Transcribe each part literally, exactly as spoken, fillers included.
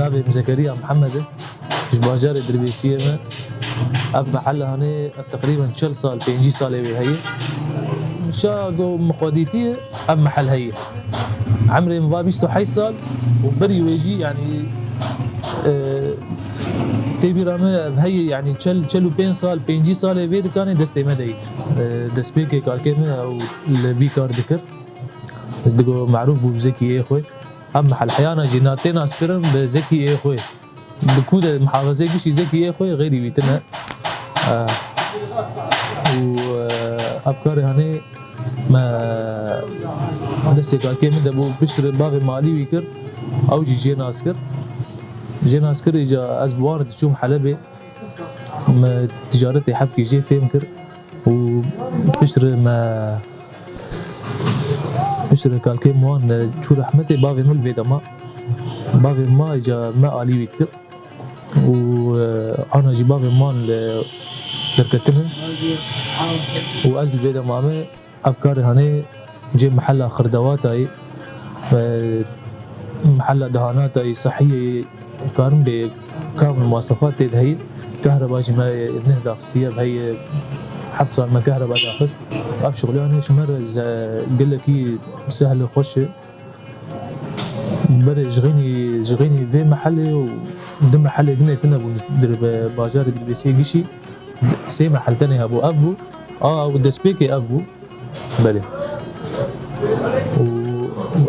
Navê min Zekeriya Mihemed e. Ji bajarê Dirbêsiyê me. Ev mehelle hanê, ev teqrîben çil sal, pêncî salê wê heye. Şa go min xwe dîtiye, ev mehel heye. Emrê min va bîst û heşt sal û berî wê jî, yanî, e, tê bîra me ev heye, yanî çil, çil û pênc sal, pêncî salê vê dikanê destê me de yî. E, destpêkê kalkê me ew li vî kar dikir. Digo merûf bû bi zekiyê xwe. Ev mehel heyana jî na tê naskirin bi zekiyê xwe. Bi ku de muhafazê gişî zekiyê xwe, xeyrî wî tine. Eh, û, eh, ev karê hanê me destê kalkê min de bû, piştre bavê malî wî kir, ew jî jê nas kir. Jê nas kir, îca ez bi wan re diçûm Helebê. Me ticaretê hebkî jê fêm kir û piştre me, piştre kalkê min wan çû rehmetê, bavê min li vê de ma. Bavê min ma, îca me alî wî dikir û, e, ana jî bavê min wan li derketine û ez li vê de mame. Ev karê hanê cê mehela Xirdewatayê, e, mehela Dihanatayê, Sehiyê, karin bê kamil muwasefat tê de heyî. Kehreba jî me neh daxistiye, bi heyî heft sal me kehreba daxist. Ev şixulê hanê ji me re ze-, gelekî sehl û xweş e. Berê ji xeynî, ji xeynî vê mehelê û du mehelê din ê tune bûn di bajarê Dirbêsiyê gişî. Sê mehel tenê hebû, ev bû. A, ew destpêkê ev bû. Belê. Û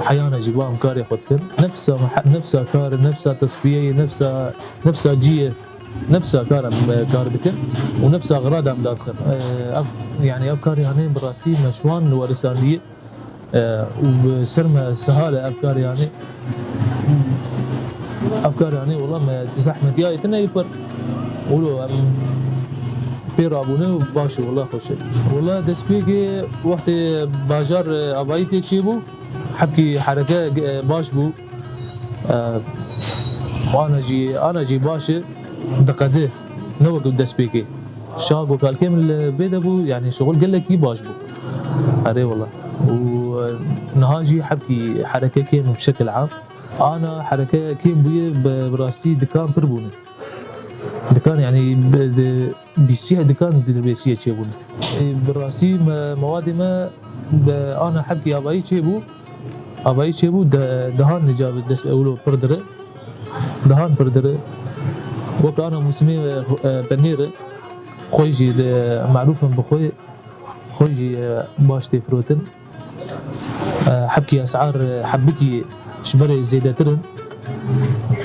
heyana jî wan karê xwe dikin. Nefsa mehe-, nefsa kar, nefsa tesfiyeyê, nefsa, nefsa ciyê, nefsa kar em, e, kar dikin. Û nefsa xira de em dadixin. E, ev, yanî ev karê hanê bi rastî me ji wan werisandiye. E, û bi ser me sehal e ev karê hanê. Ev karê hanê wela me zehmetiyayê tine yê pir. Wilo em pê rabûne û baş e, wela xweş e. Wela destpêkê wextê bajar, e, avayî tê çêbû, hebkî hereke, e, baş bû. E, ana jî, ana jî baş e, diqede, ne wek destpêkê. Şa ku kalkê min li vê de bû, yanî şixul gelekî baş bû. Erê wela. Û, e, niha jî hebkî hereke kêm bi şekil am. Ana hereke kêm bûye, bi, bi rastî dikan pir bûne. Dikan, yanî bi, di, bîsî dikan di Dirbêsiyê çêbûne. E, bi rastî me, mewadê me bi ana hebkî avayî çêbû. Avayî çêbû, de, dehan nica bi dest ewlo pir dire. Dehan pir dire. Wek ana mûsimê, e, penêr e. Xwe jî de merûf in bi xwe. Xwe jî, e, baş tê firotin. E, hebkî esar, e, hebikî ji berê zêdetir in.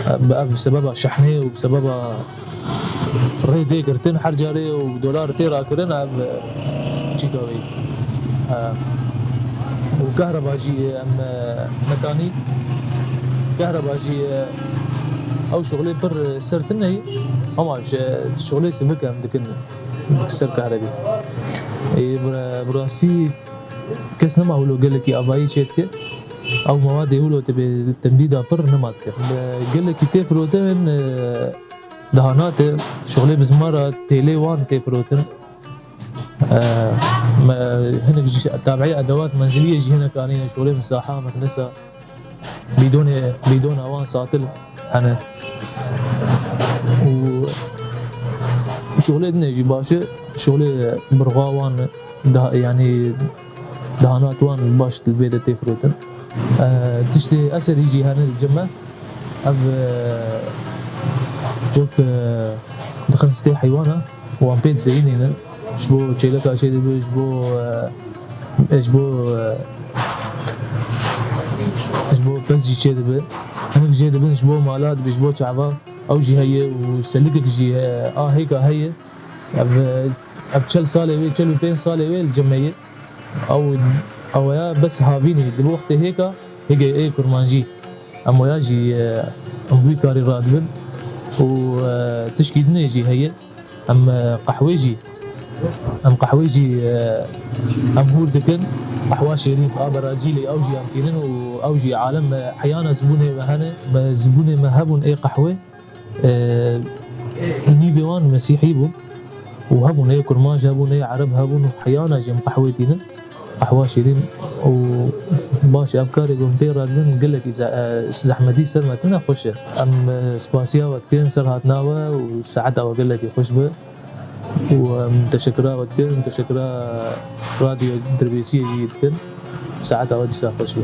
E, bi ev sebeba şehnê û bi sebeba rê tê girtin her carê û dolar tê rakirin, ev, e, çîka wê. E, û kehreba jî, e, em, e, metanî, kehreba jî, e, ew şixulê pir, e, ser tune ye, ama ji şixulê sivik em dikin ser kehrebê. Ê, bi, bi rastî kes nema wilo gelekî avayî çêdike. Ew mewadê wilo tê bê temdîda pir nema dike. Bi gelekî tê firotin, e, dahanate, şixulê bi zimara têlê wan tê firotin. E, me, hinek jî tabiî edewat menziliyê jî hinek anîne, şixulê misaha, meknesa. Bîdonê, bîdona wan satil hene. Û şixulê din jî baş e, şixulê birxa wan da, yanî dahanat wan baş li vê de tê firotin. E, tiştê eserî jî hene li cem me. Ev, e, wek, e, dixin stê heywana. Wan pê dizeyînînin. Ji bo çêleka çêdibe, ji bo, e, ji bo, e, ji bo pez jî çêdibe. Hinek jê dibin ji bo mala dibe, ji bo çava. Ew jî heye û selikek jî, e, a hêka heye. Ev, e, ev çel salê wê, çel û pênc salê wê li cem me ye. Ew, ew ya bes havînê, di bo wextê hêka, hêgê ê kurmancî. Em waya jî, e, em wî karî radibin û, e, tişkî dinê jî heye. Em, e, qehwê jî, em qehwê jî, e, em hûr dikin. Qehwa Şêrîf a Berazîlê, ew jî em tînin û ew jî alem, e, heyana zibûnê me hene. Me zibûnê me hebûn ê qehwê. E, nîvê wan mesîhî bûn û hebûn ê kurmanc hebûn, ê ereb hebûn û heyana jî em qehwê tînin. Qehwa şîrîn û baş, ev karê ku hûn pê re dibin gelekî ze-, e, zehmetî ser me tune xweş e. Em, e, spasiya we dikin ser hatina we û saeta we gelekî xweş be. Û em teşekira we dikin, teşekira Radyo Dirbêsiyê jî dikin. Saeta we dîsa xweş be.